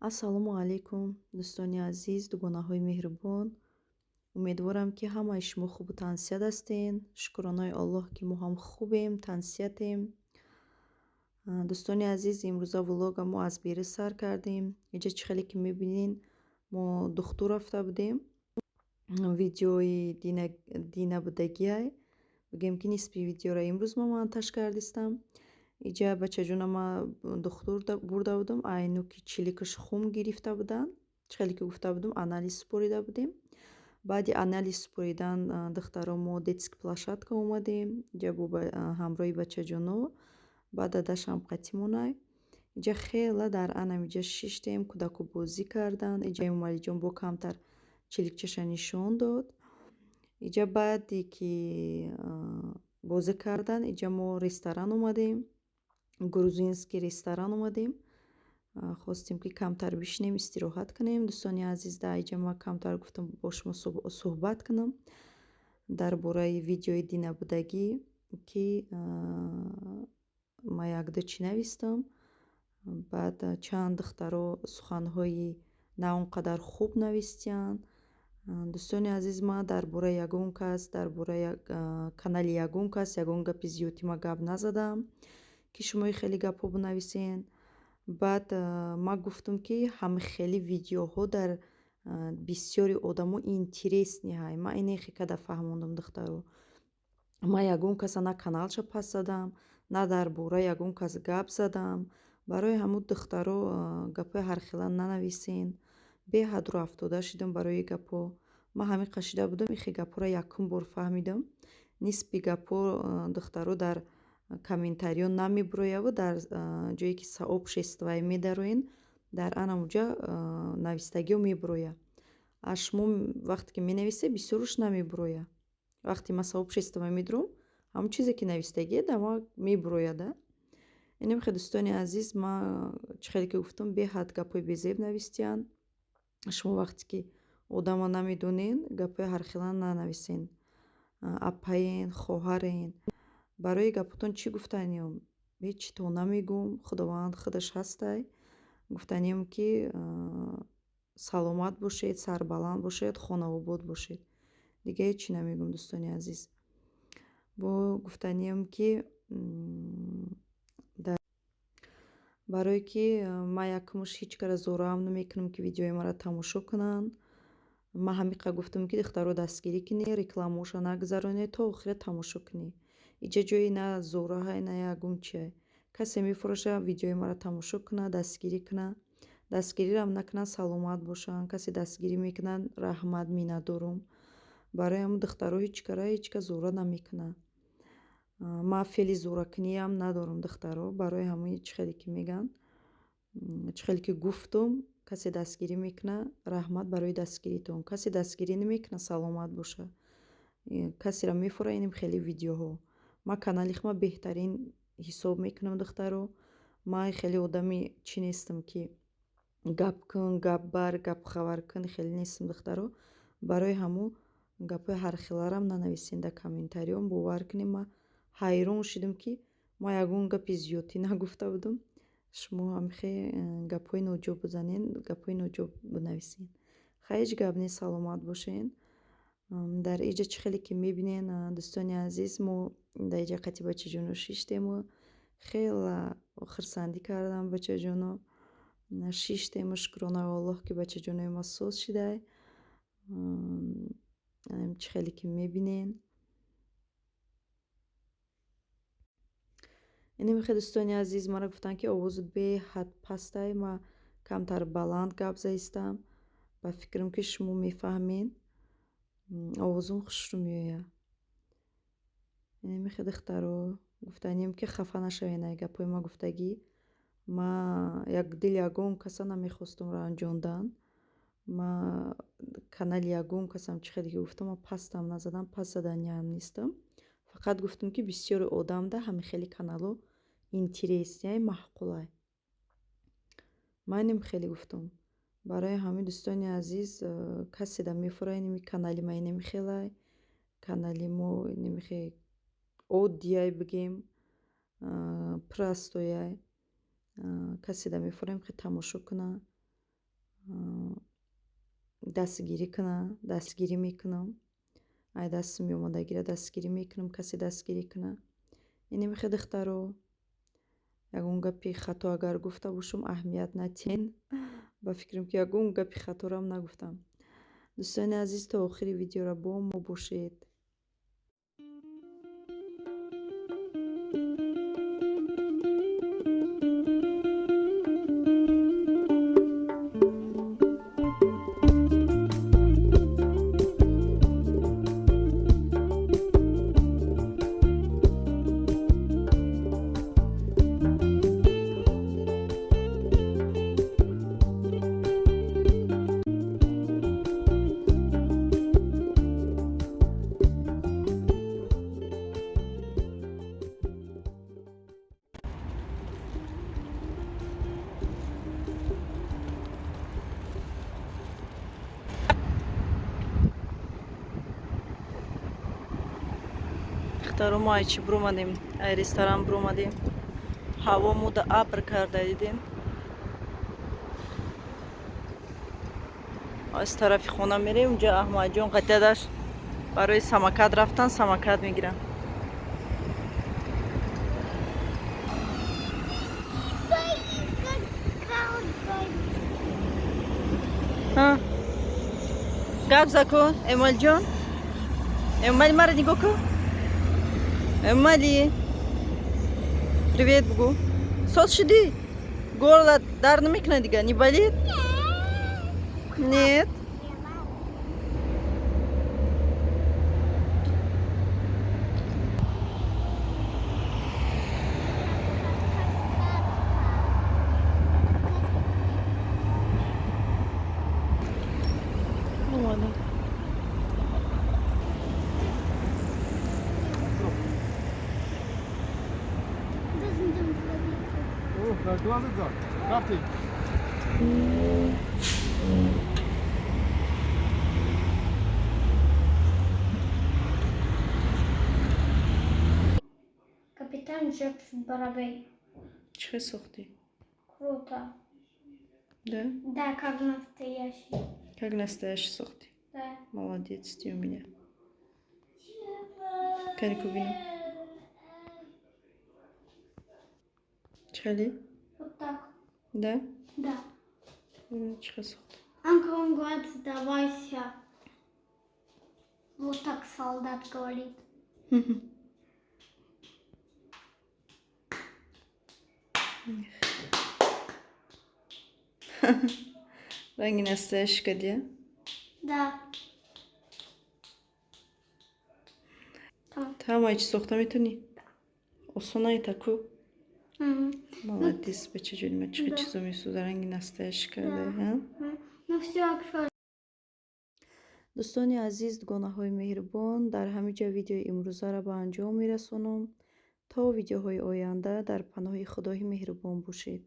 Ассалому алайкум, дӯстони азиз, дугонаҳои меҳрубон. Умедворам, ки ҳамаи шумо хубу тансиҳат ҳастен. Шукронаи Аллоҳ, ки мо ҳам хубем, тансиҳатем. Дӯстони азиз, имрӯза влога мо аз берун сар кардем. Иҷа чӣ хеле ки мебинен, мо духтур рафта будем. Видеои дина будагиай. Бигем, ки нисфи видеоро имрӯз мо монтаж кардистам. Иҷа бачаҷона ма духтур бурда будам, айнуки чиликаш хун гирифта буданд. Чӣ хеле ки гуфта будам, анализ супорида будем. Баъди анализ супоридан, духтаро, мо детский площадка омадем. Иҷа бо ҳамроҳи бачаҷоно, баъд дадашам қатимонай. Иҷа хела дар анамиҷа шиштем, кӯдаку бозӣ карданд. Иҷа Эмомалиҷон бо камтар чиликчаша нишон дод. Иҷа баъде ки бозӣ кардан, иҷа мо ресторан омадем, грузинский ресторан омадем. Хостем, ки камтар бишинем, истироҳат кунем. Дӯстони азиз, дар иҷа ма камтар гуфтам, бо шумо суҳбат кунам дар бораи видеои динабудагӣ, ки ма якду чӣ навистам. Баъд чанд духтаро суханҳои на он қадар хуб навистиянд. Дӯстони азиз, ма дар бораи ягон кас, дар бораи канали ягон кас ягон гапи зиёдӣ ма гап назадам, ки шумо хеле гапҳо бинависен. Баъд ма гуфтам, ки ҳама хеле видеоҳо дар бисёри одамо интересный ҳай. Ма инехе када фаҳмондам, духтаро. Ма ягон каса на каналша пас задам, на дар бораи ягон кас гап задам. Барои ҳамун, духтаро, гапҳои ҳархела нанависен. Беҳад рӯ шидам барои гапҳо. Ман ҳамин қашида будам, ихе гапҳоро якум бор фаҳмидам. Нисфи гапҳо, духтаро, дар комментариё намебурояву дар ҷое ки сообществое медароен, дар анамуҷа навистагиҳо мебурояд. А шумо вақте ки менависед, бисёрш намебурояд. Вақте ман сообщество медурам, ҳамон чизе ки навистагие дар ма мебурояд да. Инамихе, дӯстони азиз, ма чӣ хеле ки гуфтам, беҳад гапҳои безеб навистиянд. Шумо вақте ки одама намедонен, гапҳои ҳархела нанависен. Апаен, хоҳарен. Барои гапҳотон чӣ гуфтаниём? Ҳеҷ то намегӯм, Худованд худаш ҳастай. Гуфтаниём, ки саломат бошед, сарбаланд бошед, хонаобод бошед. Дига ҳеҷ чӣ намегӯм, дӯстони азиз. Бо гуфтаниём, ки барое ки ман якумш ҳеҷ кара зораам намекунам, ки видеои маро тамошо кунанд. Ман ҳамиқа гуфтам, ки духтаро дастгирӣ кунед, рекламаоша нагузаронед, то охира тамошо кунед. Иҷа ҷои на зораҳай, на ягон чиай. Касе мефуроша, видеои маро тамошо кунад, дастгирӣ кунад. Дастгирирам накунад, саломат бошанд. Касе дастгирӣ мекунад, раҳмат, миннатдорум. Барои ҳамун, духтаро, ҳеҷ кара ҳеҷ кас зора намекунад. Ман феъли зоракуниам надорам, духтаро. Барои ҳамин, чӣ хеле ки мегӯянд, чӣ хеле ки гуфтум, касе дастгирӣ мекунад, раҳмат барои дастгиритон. Касе дастгирӣ намекунад, саломат бошад. Касеро мефура инам хеле видеоҳо. Ман канали хума беҳтарин ҳисоб мекунам, духтаро. Ман хеле одами чӣ нестам, ки гап кун, гап бар, гап хабар кун, хеле нестам, духтаро. Барои ҳамун гапҳои ҳархеларам нанависен дар комментариҳо. Бовар кунед, ман ҳайрон шудам, ки ман ягон гапи зиёдтӣ нагуфта будам. Шумо ҳамихе гапҳои ноҷо бизанен, гапҳои ноҷо бинависен. Хай, ҳеҷ гап нест, саломат бошен. Дар иҷа чӣ хеле ки мебинен, дӯстони азиз, мо дар иҷа қати бачаҷоно шиштему хела хурсандӣ кардам бачаҷоно. Шиштему, шукронаи Аллоҳ, ки бачаҷонои ма соз шидай. Чӣ хеле ки мебинен. Инамихе, дӯстони азиз, маро гуфтанд, ки овозат беҳад пастай, ма камтар баланд гап заистам. Ба фикрам, ки шумо мефаҳмед. Овозум хушрӯ меояд. Инамихе, духтаро, гуфтанием, ки хафа нашавед ай гапҳои ма гуфтагӣ. Ма якдил ягон каса намехостум ранҷондан. Ма канали ягон касам, чӣ хеле ки гуфтам, ма пастам назадам, пас заданиам нестам. Фақат гуфтам, ки бисёри одамда ҳами хеле канало интересный, маъқулай. Ман инам хеле гуфтам. Барои ҳамин, дӯстони азиз, каседа мефура, инами канали ма инами хелай. Канали мо инамихе оддияй бигем, простояй. Каседа мефура, имхе тамошо кунад. Дастгирӣ куна, дастгирӣ мекунам. Ай дасти меомадагира дастгирӣ мекунам, касе дастгирӣ куна. Ини мехе духтаро, ягон гапи хато агар гуфта бошам, аҳамият натиҳен. Ба фикрам, ки ягон гапи хаторам нагуфтам. Дӯстони азиз, то охири видеоро бо мо бошед. Духтаро, мо ай чӣ биромадем, ай ресторан биромадем. Ҳаво муда абр карда, дидем. Аз тарафи хона мерем, унҷа Аҳмадҷон қатъиядаш барои самокат рафтан, самокат мегирам. Гап закун, Эмалҷон. Эмали, мара нигоҳ кун. Эмали, привет бугу. Соз шудӣ? Горло дард намекунад дига? Не болит? Нет. Ну ладно. Oh, da глаза. Крaftig. Капитан Джек Воробей. Чӣ хел сохтӣ? Круто. Да? Да, как настоящий. Как настоящий сохтӣ? Да. Молодец ты у меня. Кани, кубину. Чали? Вот так. Да? Да. Чӣ хел сохтӣ? Анка, он говорит, сдавайся. Вот так солдат говорит. Ранги настоящий кадия? Да. Там. Та чӣ сохта метавонӣ? Осона таку? Мгм. Молодец, бачаҷони ма, чӣ Да. чизо месоза, ранги настоящий карда. Да. Ҳа? Ну все, все. Дӯстони азиз, дугонаҳои меҳрубон, дар ҳамин ҷо видеои имрӯзаро ба анҷом мерасонам. То видеоҳои оянда дар паноҳи Худои меҳрубон бошед.